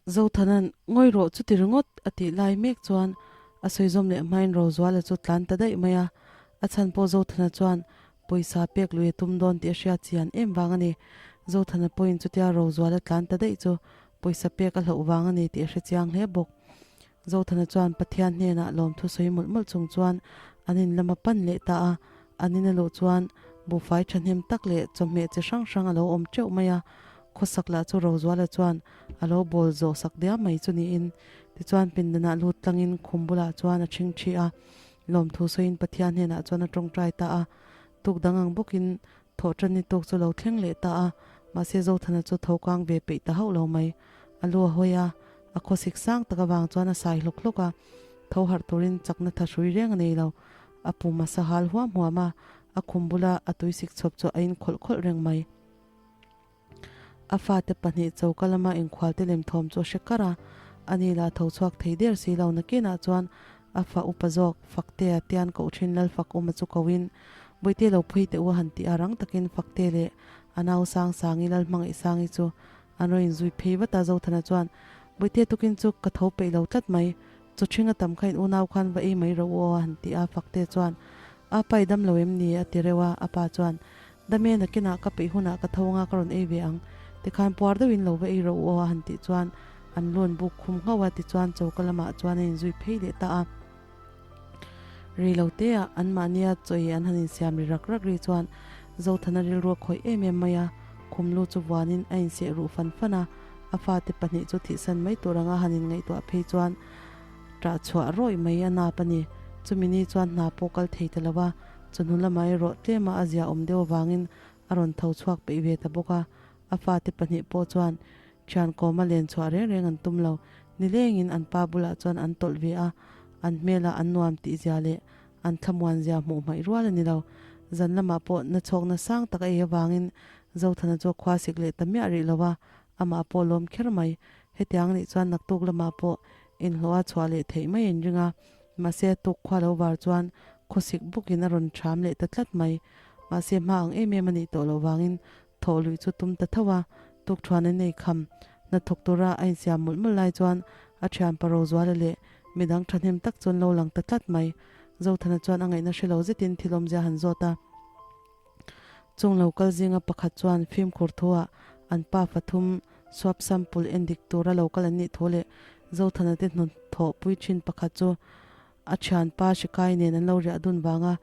Zothanan, Ngawi rawh chuti ringawt a tih lai mek chuan a sawi zawm leh hmain Rozuala chu tlan ta daih mai a. A chhan pawh Zothana chuan pawisa pek lui a tum dawn tih a hriat chian em vang a ni. Zothana pawhin chutia Rozuala tlan ta daih chu pawisa pek a hlauh vang a ni tih a hre chiang hle bawk. Zothana chuan Pathian hnenah lawmthu sawi mawlh mawlh chung chuan an in lam a pan leh ta a. An in a luh chuan buhfai thahnem tak leh chawhmeh chi hrang hrang a lo awm teuh mai a. Khawsak lah chu Rozuala chuan a lo bawl zawh sak diam mai chu niin. Tichuan pindanah lut tlangin khum bulah chuan a ṭhing ṭhi a. Lawmthu sawiin Pathian hnenah chuan a ṭawngṭai ta a. Tuk dang ang bawkin thawh ṭan ni tawk chu lo thleng leh ta a. Mahse Zothana chu tho kang ve peih ta hauh lo mai. A lu a hawi a, a khawsik sang tak avang chuan a sai hlawk hlawk a. Tho harh turin chakna tha hrui reng a nei lo. A pum a sahal huam huam a, a khum bula a tuisik chhawp chu a inkhawlh khawlh reng mai. A fate pahnih choka lama inkhualte lem thawm chu a hre kar a, ani lah tho chhuak thei der si lo. Nakinah chuan a fa upa zawk Faktea tian koh thin Lal Fak Uma chu koin, Bawihte lo phei teh u a han ti a, rang takin Fakte leh a nau Sang Sangi Lal Hmangaih Sangi chu an rawn inzui phei vat a. Zothana chuan, Bawihte tukin chu ka tho peih lo tlat mai, chaw ṭhing a tam kha in unau khan va ei mai rawh u aw a han ti a. Fakte chuan, A pa i dam lo em ni? a ti reuh a, a pa chuan, Dame nakinah ka peih hunah ka tho anga ka rawn ei ve ang, tikhan puar deuhin lo va ei rawh u aw a han tih chuan an lu an buk khum nghauh a, tichuan choka lamah chuan a inzui phei leh ta a. Rei lo teah anmahnia chaw ei an han insiam ri rak rak ri chuan Zothana rilru a khawih em em mai a, khum lu chu vuanin a inseh ruh fan fan a, a fate pahnih chu thihsan mai tur anga han inngaihtuah phei chuan ṭah chhuah rawih mai a nap a ni. Chumi ni chuan hna pawh kal thei ta lo a, Chawhnu lamah erawh tlema a zia awm deuh avangin a rawn tho chhuak peih ve ta bawk a, a fate pahnih pawh chuan thian kawma len chhuah reng reng an tum lo. Nilengin an pa bulah chuan an tawlh ve a, an hmelah an nuam tih zia leh an thlamuan zia hmuh hmaih rual a ni lo. Zan lamah pawh nachhawkna sang tak a ei avangin Zothana chu a khua sik leh ta miah rih lo a, amah pawh lawm kher mai. Hetiang nih chuan naktuk lamah pawh inhlawh a chhuah leh theih mai an ring a, Mahse, tuk khua lo var chuan khawsik bukin a rawn ṭham leh ta tlat mai. Mahse, hma ang em em a nih tawh loh vangin thawh luih chu tum ta tho a, tuk ṭhuan an ei kham. Hnathawk tura a insiam mawlh mawlh lai chuan a ṭhianpa Rozuala leh midang ṭhahnem tak chuan lo lang ta tlat mai. Zothana chuan a ngaihna hre lo zetin thil awmzia han zawt a. Chung lo kal zinga pakhat chuan fimkhur thuah an pa fathum swab sample en dik tura lo kal an nih thu leh Zothana te hnathawh pui thin pakhat chu a thianpa Hrikai nen an lo riah dun vanga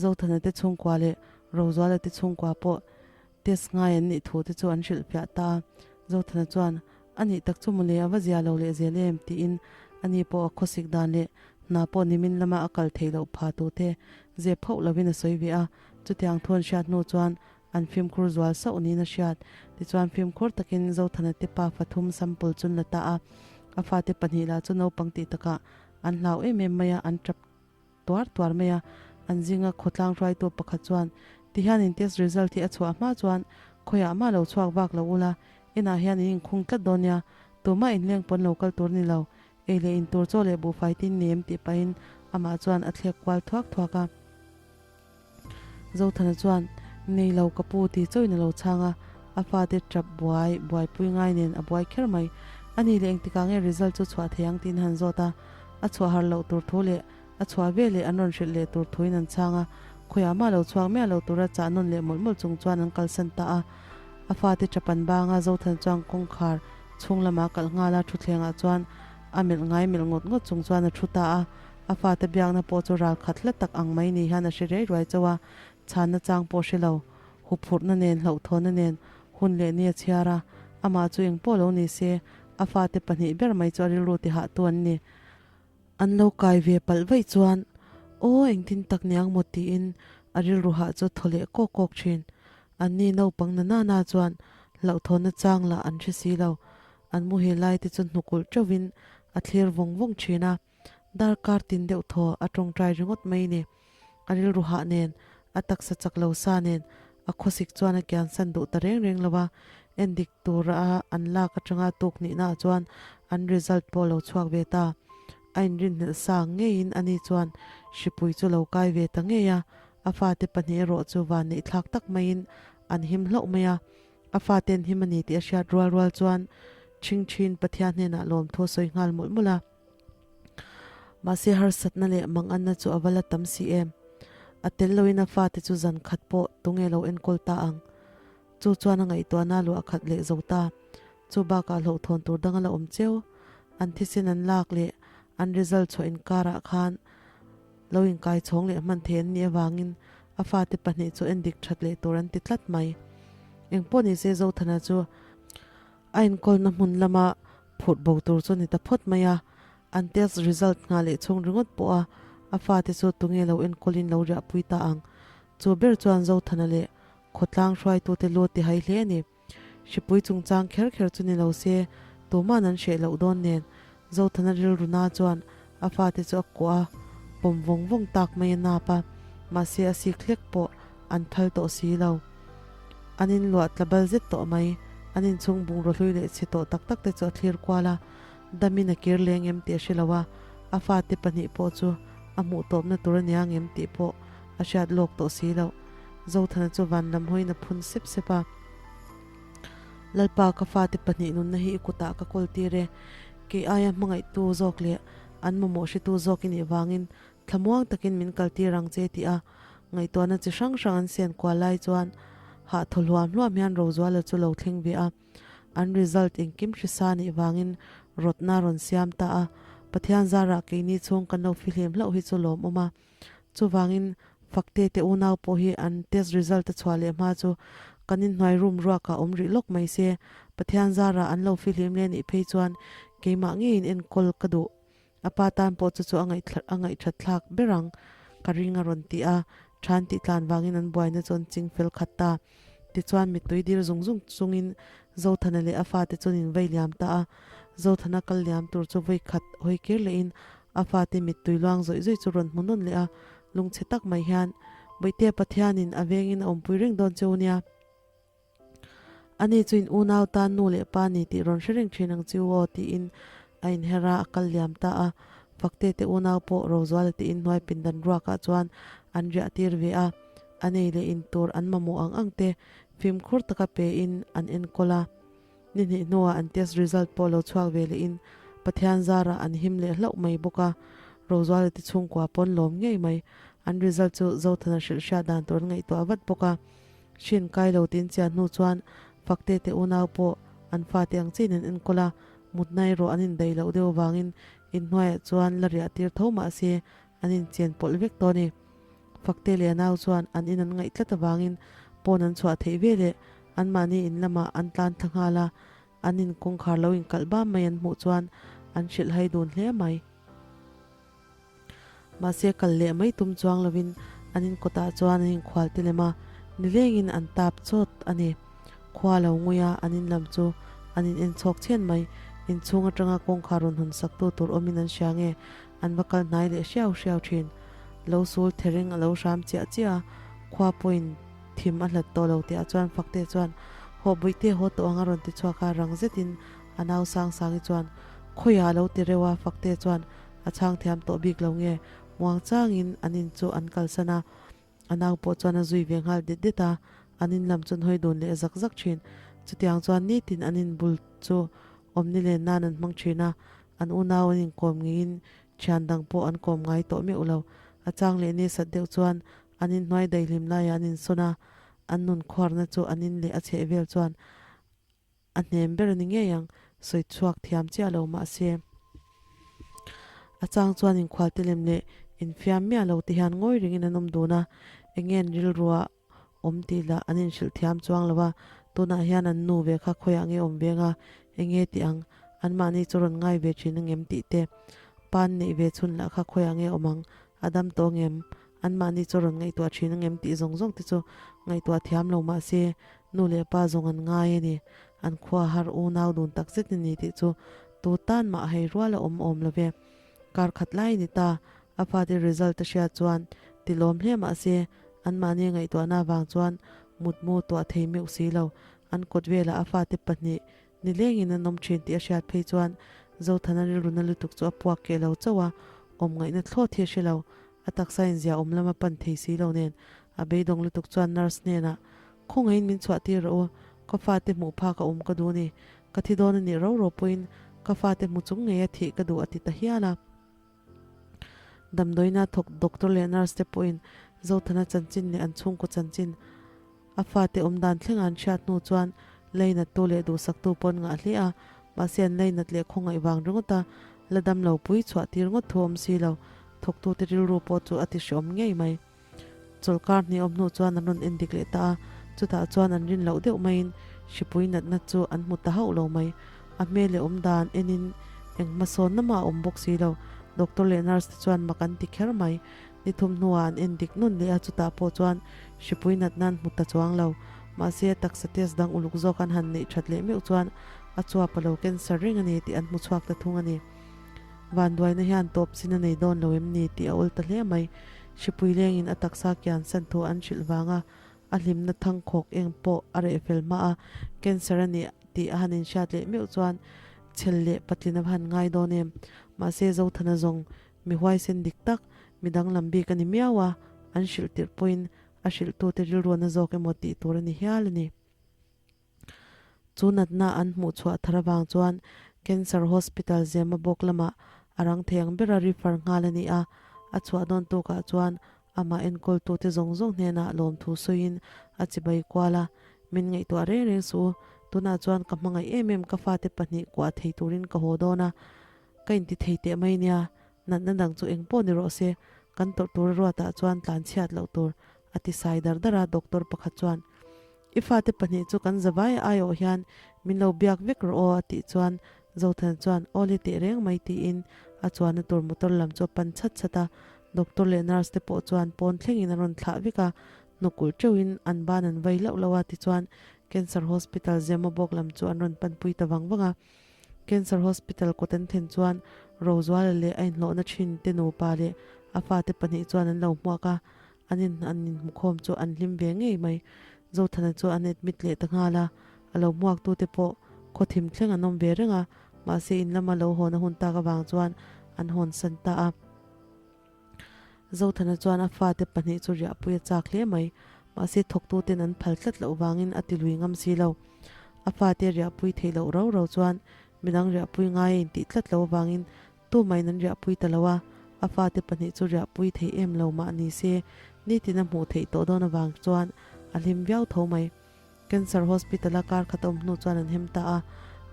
Zothana te chhungkua leh Rozuala te chhungkua pawh test ngai an nih thu te chu an hrilhfiah ta a. Zothana chuan A nih tak chu mawle a va zia lo leh zel em? tiin ani pawh a khawsik dan leh hna pawh nimin lama a kal theih loh pha tu te zep hauh lovin a sawi ve a. Chutiang thu an hriat hnu chuan an fimkhur zual sauh niin a hriat. Tichuan fimkhur takin Zothana te pa fathum sample chu an la ta a. A fate pahnih lah chu naupang tih takah an hlau em em mai a, an tap tuar tuar mai a. An zinga khawtlang hruaitu pakhat chuan, Tihianin test result hi a chhuah hma chuan khawiah mah lo chhuak vak lo ula, inah hian in inkhung tlat dawn nia, tumah inleng pawn lo kal tur ni lo, ei leh in tur chaw leh buhfai tin ni em tih pahin amah chuan a thlek kual thuak thuak a. Zothana chuan, Nei lo ka pu ti chauhin a lo chhang a, a fate tap buai buaipui ngai nen a buai kher mai. A ni leh engtikah nge result chu chhuah thei ang tiin han zawt a, a chhuah har loh tur thu leh a chhuah ve leh an rawn hrilh leh tur thuin an chhang a, khawiah mah lo chhuak miah lo tura chah nawn leh mawlh mawlh chung chuan an kalsan ta a. A fate tap an bang a, Zothana chuan kawngkhar chhung lamah a kalh nghal a, thutthlengah chuan a melh ngai melh ngawt ngawt chung chuan a thu ta a. A fate biakna pawh chu ral khat hla tak ang mai ni hian a hre rei ruai chauh a, chhanna chang pawh hre lo. Huphurhna nen, hlauhthawnna nen hun leh ni a chhiar a, amah chu eng pawh lo ni se, a fate pahnih ber mai chu a rilru tihahtu an ni. An lo kai ve palh vaih chuan, Aw, engtin tak niang maw tiin a rilru hah chu thaw leh kawk kawk thin. Anni naupang na na na chuan hlauhthawnna chang lah an hre si lo. An muhil lai te chu hnukulh teuhin a thlir vawng vawng thin a. Darkar tin deuh thaw a tawngtai ringawt mai ni. A rilru hah nen, a taksa chak lo sa nen, a khawsik chuan a kiansan duh ta reng reng lo a. Endik tura an lak atanga tuk nihnaah chuan an result pawh lo chhuak ve ta. A inrinhlelh sa ngeiin ani chuan hripui chu lo kai ve ta ngei a. A fate pahnih erawh chu vanneih thlak tak maiin an him hlauh mai a. A faten him a ni tih a hriat rual rual chuan Chhingchhin Pathian hnenah lawmthu a sawi nghal mawlh mawlh a. Mahse harsatna leh manganna chu a va la tam si em? A tel loin a fate chu zan khat pawh tunge lo enkawl ta ang? Chu chuan a ngaihtuahna luah khat leh zo ta. Chu bakah hlauhthawn tur dang a la awm cheu. An thisen an lak leh an result chhuah inkarah khan lo inkai chhawng leh hman thei an nih avangin a fate pahnih chu endik that leh tur an ti tlat mai. Engpawh nise Zothana chu a enkawlna hmun lama phurh bo tur chu a ni ta phawt mai a, an test result nghah leh chhung ringawt pawh a a fate chu tunge lo enkawlin lo riahpui ta ang. Chu ber chuan Zothana leh khawtlang hruaitute lu ti hai hle a ni. Hripui chungchang kher kher chu ni lo se, tuma'n an hreh loh dawn nen. Zothana rilru na chuan a fate chu a kuah a, pawm vawng vawng tak mai a nap a, mahse a sik hlek pawh an phal tawh si lo. An inluah tla bal zet tawh mai, an inchhung bungraw hlui leh chhe tawh tak tak te chu a thlir kual a, damin a kir leng em tih a hre lo a, a fate pahnih pawh chu a hmuh tawpna tur a nia ngem tih pawh a hriat lawk tawh si loh. Zothana chu van lam hawiin a phun sep sep a. Lalpa, ka fate pahnih nunna hi i kutah ka kawl tir e. Kei aia hmangaihtu zawk leh an mamawh hretu zawk i nih vangin thlamuang takin min kal tir ang che tih a ngaihtuahna chi hrang hrang an sian kual lai chuan hah thaw hluam hluam hian Rozuala chu lo thleng ve a. An result engkim hrisa nih vangin rawtna rawn siam ta a. Pathian zarah keini chhung kan lo fihlim hlauh hi chu lawmawm a. Chuvangin, Fakte te unau pawh hi an test result a chhuah leh hma chu kan inhnuai room ruakah awm rih lawk mai se, Pathian zarah an lo fihlim leh nih phei chuan keimah ngeiin enkawl ka duh. A pa tan pawh chu chu a ngaihthat thlak ber ang ka ring a rawn ti a, Than tih tlan vangin an buaina chu an ching fel khat ta. Tichuan mittui dil zung zung chungin Zothana leh a fate chuan in vei liam ta a, Zothana kal liam tur chu vawi khat hawi kir lehin a fate mittui luang zawih zawih chu rawn hmu nawn leh a, lungchhe tak mai hian Bawihte Pathianin a vengin a awmpui reng dawn cheu nia. Ani chu in unau tan nu leh pa ni tih rawn hre reng thin ang chiu aw tiin a inher a, a kal liam ta a. Fakte te unau pawh Rozuala te inhnuai pindan ruakah chuan an riah tir ve a, a nei leh in tur an mamawh ang ang te fimkhur taka pe in an enkawl a. Ni hnih hnuah an test result pawh lo chhuak ve leh in Pathian zarah an him leh hlauh mai bawk a, Rozuala te chhungkua pawn lawm ngei mai. An result chu Zothana hrilh hriat dan tur an ngaihtuah vat bawk a. Hrin kai lo tin chian hnu chuan Fakte te unau pawh an fate ang chiin an enkawl a, mutna erawh an indaih loh deuh avangin inhnuaiah chuan la riah tir tho mah se an inchen pawlh vek tawh a ni. Fakte leh a nau chuan an in an ngaih tlat avangin pawn an chhuah theih ve leh anmahni in lamah an tlan thla nghal a, an in kawngkhar lo inkalh bam mai an hmuh chuan an hrilhhai dun hle mai. Mahse kal leh mai tum chuang lovin an in kawtah chuan an inkhual te lem a, nilengin an tap chawt a ni. Khua lo ngui a, an in lam chu an in en chhawk chhen mai. Inchhung atanga kawngkhar rawn hawn saktu tur awmin an hria nge an va kal hnai leh hriau hriau thin. Lo sul thereng a lo hram chiah chiah a, khua pawhin thim a hlat tawh lo tihah chuan Fakte chuan Hawh Bawihte haw tawh ang a rawn ti chhuak a, rang zetin a nau sang sangi chuan Khawiah a lo ti reuh a, Fakte chuan A chhang thiam tawh bik lo nge? Muang changin an in chu an kalsan a, a nau pawh chuan a zui ve nghal det det a, an in lam chu an hawi dun leh zak zak thin. Chutiang chuan nitin an in bul chu awmni len nan an hmang thin a, an unau an inkawm ngeiin thian dang pawh an kawm ngai tawh meuh lo. A chang leh ni sat deuh chuan an inhnuai daihlim laiah an insawn a, an nun khuarna chu an in leh a chheh vel chuan A hnem ber a ni ngei ang, sawi chhuak thiam chiah lo mah se. A chang chuan inkhual te lem leh infiam miah lo te hian ngawi ringin an awm dun a, eng nge an rilrua awm tih lah an inhrilh thiam chuang lo a, tunah hian an nu ve kha khawiah nge awm veng a, eng nge tih ang, anmahni chu rawn ngai ve thin ang em tih te, pan neih ve chhun lah kha khawiah nge awm ang, a dam tawh ang em, Anmahni chu rawn ngaihtuah thin ang em tih zawng zawng te chu ngaihtuah thiam lo mah se, nu leh pa zawng an ngai a ni. An khua har unau dun tak zet a ni tih chu tu tan mah hei rual a awm awm lo ve. Kar khat lai a ni ta, a fate result a hriat chuan ti lawm hle mah se, anmahni ngaihtuahna avang chuan mutmu tuah thei meuh si lo. An kawt velah a fate pahnih Nilengin an awm thin tih a hriat phei chuan Zothana rilruna lutuk chu a puak keh lo chauh a, awm ngaihna thlawt hi a hre lo. A taksa in zia awm lam a pan thei si lo nen a beidawng lutuk chuan nurse hnenah, Khawngaihin min chhuah tir rawh u, ka fate hmuh phak a awm ka duh ni. Ka thi dawn a nih ro ro pawhin ka fate hmu chung ngei a thih ka duh a ti ta hial a. Damdawiina thawk doctor leh nurse te pawhin Zothana chanchin leh an chhungkaw chanchin a fate awm dan thlenga an hriat hnu chuan leinattu leh duhsaktu pawn ngah hle a, mahse an leinat leh khawngaih vang ringawt a, la dam lo pui chhuah tir ngawt thu awm si lo, thawktute rilru pawh chu a ti hreawm ngei mai. Chawlhkar hnih awm hnu chuan an rawn en dik leh ta a, chutah chuan an rin loh deuh maiin hripui natna chu an hmu ta hauh lo mai. A hmel leh awm dan enin eng hmasawnna mah a awm bawk si lo. Doctor leh nurse te chuan mak an ti kher mai. Ni thum hnuah an en dik nawn leh a, chutah pawh chuan hripui natna an hmu ta chuang lo. Mahse, taksa test dang uluk zawk an han neih that leh meuh chuan a chuap a lo cancer reng a ni tih an hmu chhuak ta thung a ni. Vanduaina hian tawp chin a nei dawn lo em ni tih a awl ta hle mai. Hripui lengin a taksa kian san thu an hrilh vanga a hlimna thangkhawk eng pawh a reh fel hma a, cancer a nih tih a han inhriat leh meuh chuan chhel leh patlin a va han ngai dawn em. Mahse Zothana zawng mi huaisen dik tak, mi danglam bik a ni miau a, an hrilh tirh pawhin a hrilhtute rilruana zawk emaw tih tur a ni hial a ni. Chu natna an hmuh chhuah thar avang chuan Cancer Hospital Zemabawk lamah a rang thei ang bera refer nghal a ni a, a chhuah dawn tukah chuan amah enkawltute zawng zawng hnenah lawmthu sawiin a chibai kual a, Min ngaihtuah reng reng suh u, tunah chuan ka hmangaih em em ka fate pahnih kuah thei turin ka haw dawn a, ka inti thei teh mai nia, natna dang chu eng pawh ni rawh se, kan tawrh tura ruatah chuan tlanchhiat loh tur, a ti sai dar dar a, doctor pakhat chuan. I fate pahnih chu kan zavai aiawh hian min lo biak vek rawh aw a tih chuan Zothana chuan aw le teh reng mai tiin a chuanna tur motor lam chu a pan chhat chhat a, doctor leh nurse te pawh chuan pawn thlengin an rawn thlah vek a, hnawkulh teuhin an ban an vai hlauh lo a tichuan Cancer Hospital Zemabawk lam chu an rawn panpui ta vang vang a. Cancer Hospital kawt an thlen chuan Rozuala leh a inhlawhna thin te nupa leh a fate pahnih chuan an lo hmuak a, An in an inhmukhawm chu an hlim ve ngei mai. Zothana chu an admit leh ta nghal a, a lo hmuaktute pawh khaw thim thleng an awm ve reng a, mahse in lama lo hawn a hun tak avang chuan an hawn san ta a. Zothana chuan a fate pahnih chu riahpui a chak hle mai, mahse thawktuten an phal tlat loh vangin a ti lui ngam si lo. A fate riahpui theih loh rau rau chuan midang riahpui ngai a intih tlat loh avangin Tumain an riahpui ta lo a, a fate pahnih chu riahpui thei em lo mah ni se, nitin a hmuh theih tawh dawn avang chuan a hlim viau tho mai. Cancer Hospital-a kar khat a awm hnu chuan an hem ta a,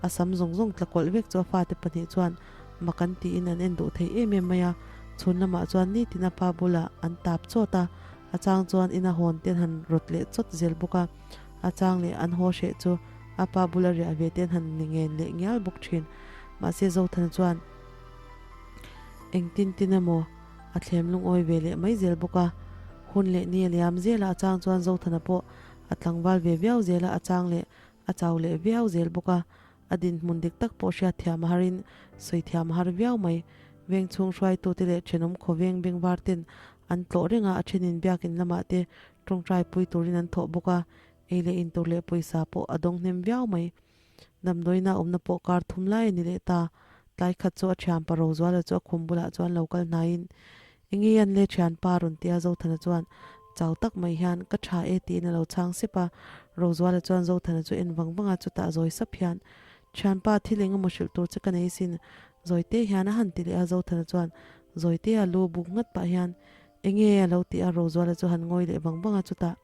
a sam zawng zawng tla kawlh vek chu a fate pahnih chuan mak an tiin an en duh thei em em mai a, chhun lamah chuan nitin a pa bulah an tap chawt a, a chang chuan ina hawn te an han rawt leh chawt zel bawk a, a chang leh an haw hreh chu a pa bula riah ve te an han ni ngen leh ngial bawk thin. Mahse Zothana chuan engtin tin emaw a thlem lungawi ve leh mai zel bawk a. Hun leh ni a liam zel a, a chang chuan Zothana pawh a tlangval ve viau zel a, a chang leh a chau leh viau zel bawk a. A dinhmun dik tak pawh hriat thiam a harin sawi thiam a har viau mai. Veng chhung hruaitute leh thenawm khawveng bengvar ten an tlawh reng a, a thenin biakin lamah te tawngtai pui turin an thawh bawk a, ei leh in tur leh pawisa pawh a dawng hnem viau mai. Damdawiina awmna pawh kar thum lai a ni leh ta. Tlai khat chu a thianpa Rozuala chu a khum bulah chuan lo kal hnaiin, Enge an le thianpa rawn ti a Zothana chuan chau tak mai hian ka tha e tiin a lo chhang sep a. Rozuala chuan Zothana chu en vang vang a, chutah zawi sap hian, Thianpa thil eng emaw hrilh tur che ka nei sin Zawite hian a han ti leh a Zothana chuan Zawite a lu buk nghat pah hian, Enge a lo ti a Rozuala chu han ngawi leh vang vang a chutah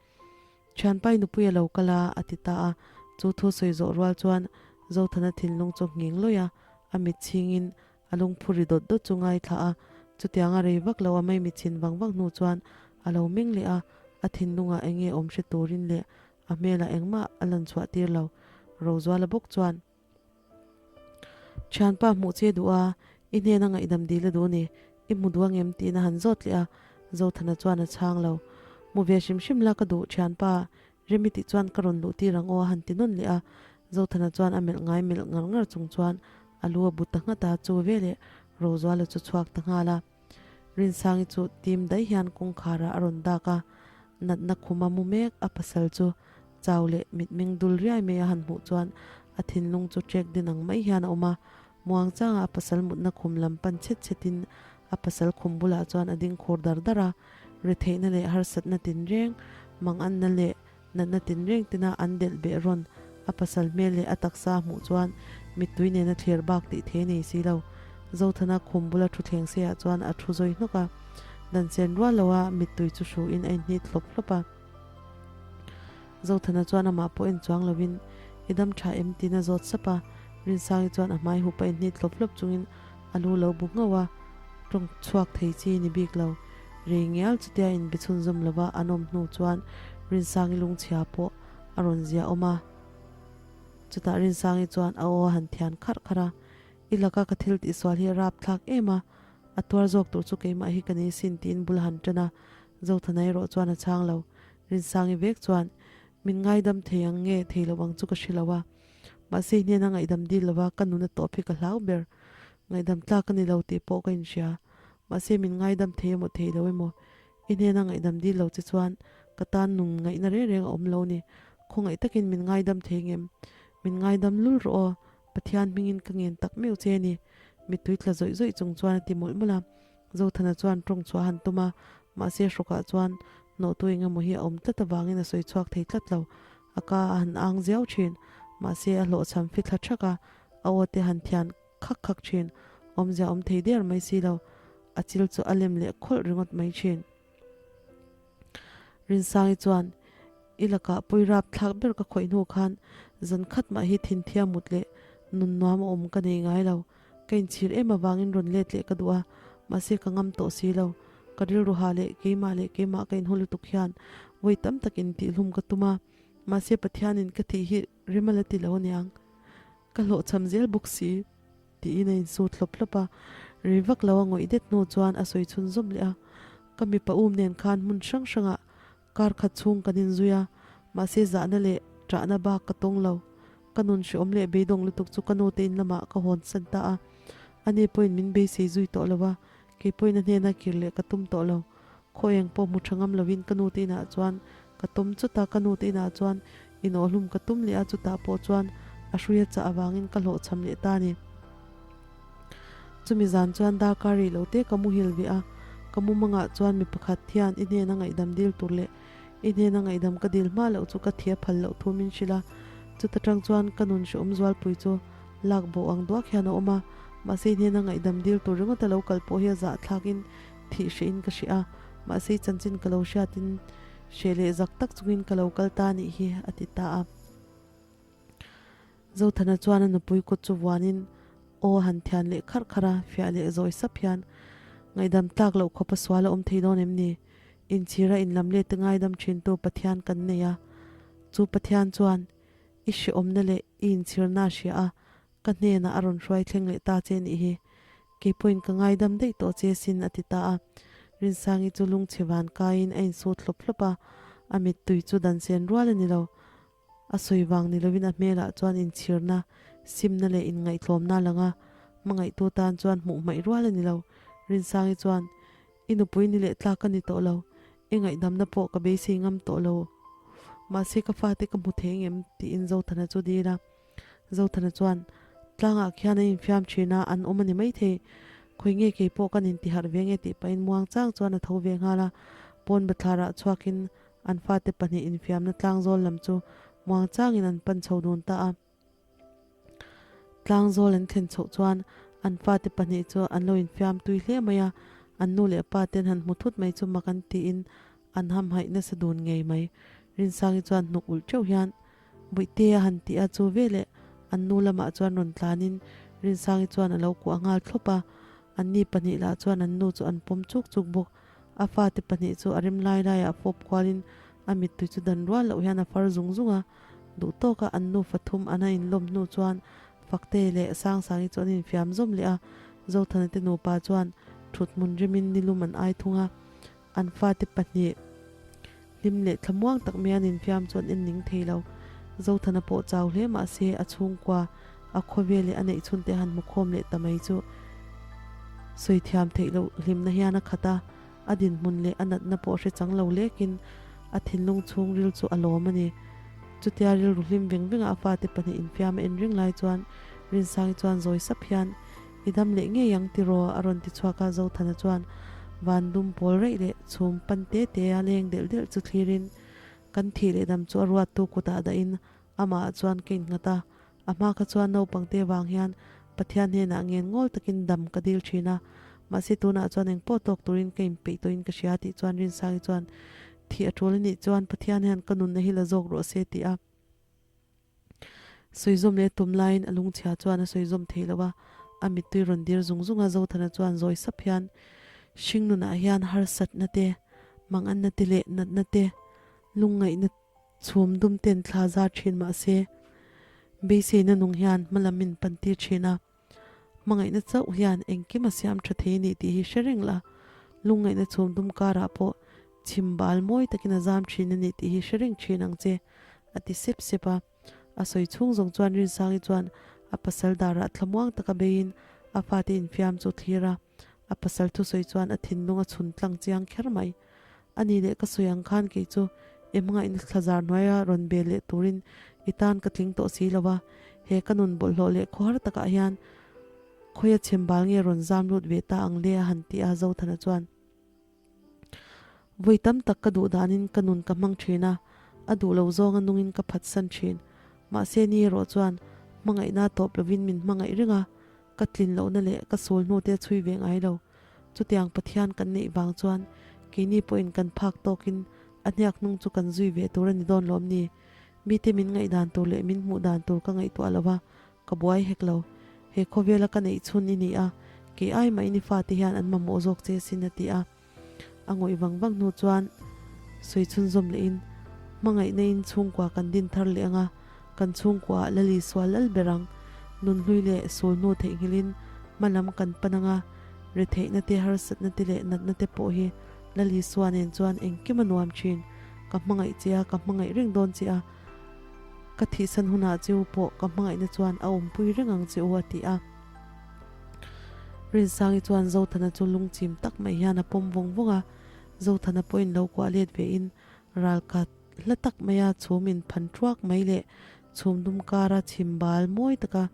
Thianpai nupui a lo kal a, a ti ta a. Chu thu sawi zawh rual chuan Zothana thinlung chu nghing lawih a, a mit chhingin a lungphu ri dawt dawt chu ngaithla a. Chutiang a rei vak lo a mai mit chhin vang vang hnu chuan a lo meng leh a, a thinlungah eng nge awm hre turin leh a hmelah engmah a lan chhuah tir lo. Rozuala bawk chuan. Thianpa hmuh che duh a, i hnena ngaihdam dil a duh ni, i hmu duh angem tiin a han zawt leh a, Zothana chuan a chhang lo. Hmu ve hrim hrim la ka duh thianpa, Remi tih chuan ka rawn luh tir ang aw a han ti nawn leh a, Zothana chuan a melh ngai melh ngar ngar chung chuan a lu a bu ta nghat a, chu veleh Rozuala chu chhuak ta nghal a. Rinsangi chu tim daih hian kawngkharah a rawn dak a, natna khuma mu mek a pasal chu chau leh mitmeng dul riai mai a han hmuh chuan a thinlung chu trek din ang mai hian a awm a, muang changa a pasal mutna khum lam pan chhet chhetin a pasal khum bulah chuan a ding khur dar dar a, retheihna leh harsatna tinreng, manganna leh natna tinreng tina an delh beh rawn. A pasal hmel leh a taksa a hmuh chuan mittui nena thlir bak tih thei a nei si lo. Zothana khum bula thutthleng seiah chuan a thu zawi hnawk a. Dan chen rual lo a mittui chu hruin a inhnit hlawp hlawp a. Zothana chuan amah pawh en chuang lovin, I dam tha em? tiin a zawt sap a. Rinsangi chuan a hmai hup a inhnit hlawp hlawp chungin a lu lo bu nghauh a, tawng chhuak thei chi ni bik lo. Rei ngial chutia inbe chhunzawm lova an awm hnu chuan Rinsangi lungchhia pawh a rawn zia awm a. Chutah Rinsangi chuan a aw a han thian kharh kharh a, I laka ka thil tihsual hi a rapthlak em a, a tuar zawk tur chu keimah hi ka ni sin tiin bul a han tan a, Zothana erawh chuan a chhang lo. Rinsangi vek chuan, Min ngaidam thei ang nge thei lo ang chu ka hre lo a, mahse i hnena ngaihdam dil lova ka nuna tawp hi ka hlau ber. Ngaihdam tlak ka ni lo tih pawh ka inhria. Mahse min ngaidam thei emaw thei lo emaw, i hnena ngaihdam dil lo che chuan ka tan nun ngaihna reng reng a awm lo ni. Khawngaih takin min ngaidam thei ngem? Min ngaidam lul rawh aw, Pathian hmingin ka ngen tak meuh che ni. Mittui tla zawih zawih chung chuan a ti mawlh mawlh a. Zothana chuan tawng chhuah a han tum a, mahse hrawkah chuan hnawhtu engemaw hi a awm tlat avangin a sawi chhuak thei tlat lo. A ka a han ang ziau thin, mahse a hlawhchham fithla thak a, a aw te han thian khak khak thin, awmzia awm thei der mai si lo, a chil chu a lem leh khawlh ringawt mai thin. Rinsangi chuan, I lakah pawi rap thlak ber ka khawih hnu khan zan khat mah hi thinthia mut leh nun nuam a awm ka nei ngai lo. Ka inchhir em avangin rawn let leh ka duh a, mahse ka ngam tawh si lo. Ka rilru ha leh keimah leh keimah ka inhaw lutuk hian vawi tam tak intihhlum ka tum a, mahse Pathianin ka thih hi rem a la ti lo aniang. Ka hlawhchham zel bawk si tiin a insut hlawp hlawp a, rei vak lo a ngawih det hnu chuan a sawi chhun zawm leh a, Ka mipa um nen khan hmun hrang hrangah kar khat chhung kan inzui a, mahse zahna leh ṭahna bak ka tawng lo. Ka nun hreawm leh beidawng lutuk chu ka nute in lamah ka hawn san ta a, ani pawhin min beisei zui tawh lo a, kei pawhin a hnena kir leh ka tum tawh lo. Khaw eng pawh hmu tha ngam lovin ka nute inah chuan ka tawm chut a, ka nute inah chuan inawhhlum ka tum leh a, chutah pawh chuan a hrui a chah avangin ka hlawhchham leh ta a ni. Chumi zan chuan darkar rih lo te ka muhil ve a, ka mumangah chuan mi pakhat hian i hnena ngaihdam dil tur leh i hnena ngaihdam ka dil hma loh chu ka thi a phal loh thu min hrilh a, chuta tang chuan ka nun hrehawm zualpui chu lak bo ang duak hian a awm a, mahse i hnena ngaihdam dil tur ringawt a lo kal pawh hi a zahthlakin thih hrehin ka hreh a, mahse i chanchin ka lo hriatin hreh leh zak tak chungin ka lo kal ta anih hi, a ti ta a. Zothana chuan a nupui kut chu vuanin aw a han thian leh kharh kharh a, fiah leh zawi sap hian, Ngaihdam tlak loh khawpa sual a awm thei dawn em ni? Inchhira inlam let te ngaidam thintu Pathian kan nei a, chu Pathian chuan i hrehawmna leh i inchhirna a hria a, Ka hnenah a rawn hruai thleng leh ta che nih hi. Kei pawhin ka ngaidam daih tawh che sin a ti ta a. Rinsangi chu lungchhe van kaiin a insut hlawp hlawp a, a mittui chu dan sen rual a ni lo. A sawi vang ni lovin a hmelah chuan inchhirna, simna leh inngaihtlawmna a lang a, hmangaihtu tan chuan hmuh hmaih rual a ni lo. Rinsangi chuan, I nupui ni leh tlak ka ni tawh lo, i ngaihdamna pawh ka beisei ngam tawh lo. Mahse ka fate ka hmu thei ngem? tiin Zothana chu dil a. Zothana chuan, Tlangah khian an infiam thin a, an awm a ni maithei. Khawi nge kei pawh kan intiharh ve nge tih pahin muang chang chuan a tho ve nghal a. Pawn bathlarah chhuakin an fate pahnih infiamna tlangzawl lam chu muang changin an pan chho dun ta a. Tlangzawl an thlen chhoh chuan an fate pahnih chu an lo infiam tui hle mai a, an nu leh pa ten han hmu thut mai chu mak an tiin an hamhaih nasa dun ngei mai. Rinsangi chuan hnuk ulh teuh hian Buihte a han ti a, chu veleh an nu lamah chuan rawn tlanin Rinsangi chuan a lo kuah nghal thlawp a, anni pahnih lah chuan an nu chu an pawm chuk chuk bawk. A fate pahnih chu a rem lai laiah fawp kualin a mittui chu dan rual loh hian a far zung zung a, duh tawka an nu fathum an a inlawm hnu chuan Fakte leh Sangsangi chu an infiam zawm leh a, Zothana te nupa chuan thut hmun rimin nilum an ai thung a, An fate pahnih hlim leh thlamuang tak mai an infiam chu an en ning thei lo. Zothana pawh chau hle mah se a chhungkua a khawvel leh a neih chhun te han hmu khawm leh ta mai chu sawi thiam theih loh hlimna hian a khat a, a dinhmun leh a natna pawh hre chang lo lekin a thinlung chhungril chu a lawm a ni. Chutia rilru hlim veng venga a fate pahnih infiam a en reng lai chuan Rinsangi chuan zawi sap hian I dam leh ngei ang tiraw? a rawn ti chhuak a, Zothana chuan van dum pawl raih leh chhum pan te te a leng delh delh chu thlirin kan thih leh dam chu a ruattu kutah dahin Amah ah chuan ka innghat a, a hma kha chuan naupang te vang hian Pathian hnenah ngen ngawl takin dam ka dil thin a, mahse tunah chuan engpawh tawk turin ka inpeih tawhin ka hria tih chuan Rinsangi chuan thih a tul a nih chuan Pathian hian ka nunna hi la zawk rawh se tih a Sawizawm leh tum laiin a lungchhia chuan a sawizawm thei lo a, a mittui rawn dir zung zung a, Zothana chuan zawi sap hian hringnunah hian harsatna te, manganna te leh natna te, lungngaihna chhum dum ten thla zar thin mah se, beiseina nung hian hmalam min pan tir thin a, hmangaihna chauh hian engkim a siam tha thei a ni tih hi hre reng la, lungngaihna chhum dum karah pawh Chhim bal mawi takin a zam thin a ni tih hi hre reng thin ang che, a ti sep sep a. A sawi chhung zawng chuan Rinsangi chuan a pasal darah thlamuang taka beiin a fate infiam chu a thlir a. A pasal thusawi chuan a thinlung a chhun tlang chiang kher mai. A ni leh ka sawi ang khan kei chu i hmangaihna thlazar hnuaia rawn bel leh turin i tan ka tling tawh si lo a, he ka nun bawlhhlawh leh khawhar takah hian khawia chhem bal nge rawn zam lut ve ta ang le a han ti a Zothana chuan. Vawi tam tak ka duh danin ka nun ka hmang thin a, a duh lo zawnga nungin ka phatsan thin. Mahse ni erawh chuan hmangaihna tawp lovin min hmangaih reng a, ka tlin lohna leh ka sul hnute a chhui ve ngai lo. Chutiang Pathian kan neih vang chuan keini pawhin kan phak tawkin a hniak hnung chu kan zui ve tur a ni dawn lawm ni? Mite min ngaihdan tur leh min hmuh dan tur ka ngaihtuah lo va, Ka buai hek lo. He khawvela ka neih chhun i ni a, kei ai mah in i fate hian an mamawh zawk che sin a ti a. A ngawih vang vang hnu chuan sawi chhunzawm leh in, Hmangaihna in chhungkua kan din thar leh ang a, kan chhungkua ah Lali sual lal ber ang. Nunhlui leh sul hnu theihnghilh in hma lam kan pan ang a, retheihna te, harsatna te leh natna te pawh hi Lali sua nen chuan engkim a nuam thin. Ka hmangaih che a, ka hmangaih reng dawn che a. Ka thihsan hunah che u pawh ka hmangaihna chuan a awmpui reng ang che u a ti a. Rinsangi chuan Zothana chu lungchim tak mai hian a pawm vawng vawng a, Zothana pawhin lo kuah let ve in ralkhat hla tak maia chhum in phan thuak mai leh chhum dum kara chhim bal mawi taka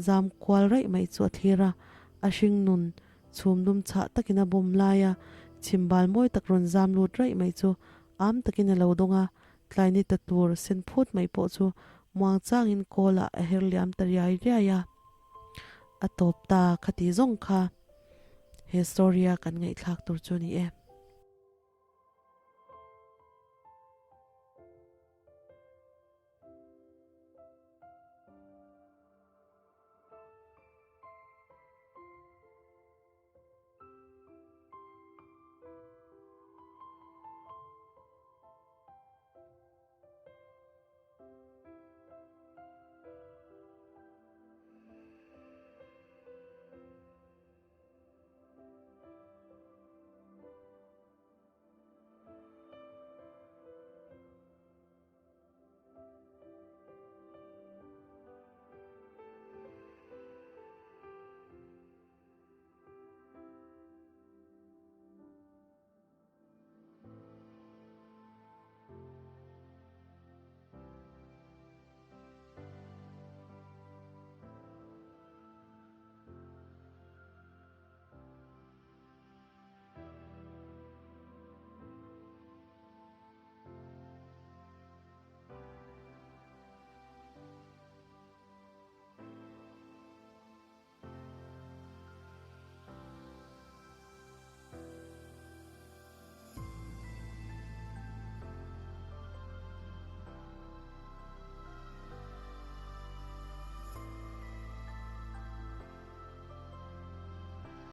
zam kual raih mai chu a thlir a, a hring nun chhum dum chhah takin a bawm laia chhim bal mawi tak rawn zam lut raih mai chu am takin a lo dawng a, Tlai ni ta tur sen phut mai pawh chu muang changin kawl ah a her liam ta riai riai a. A tawp ta khati zawng kha he story a kan ngaihthlak tur chu ni e.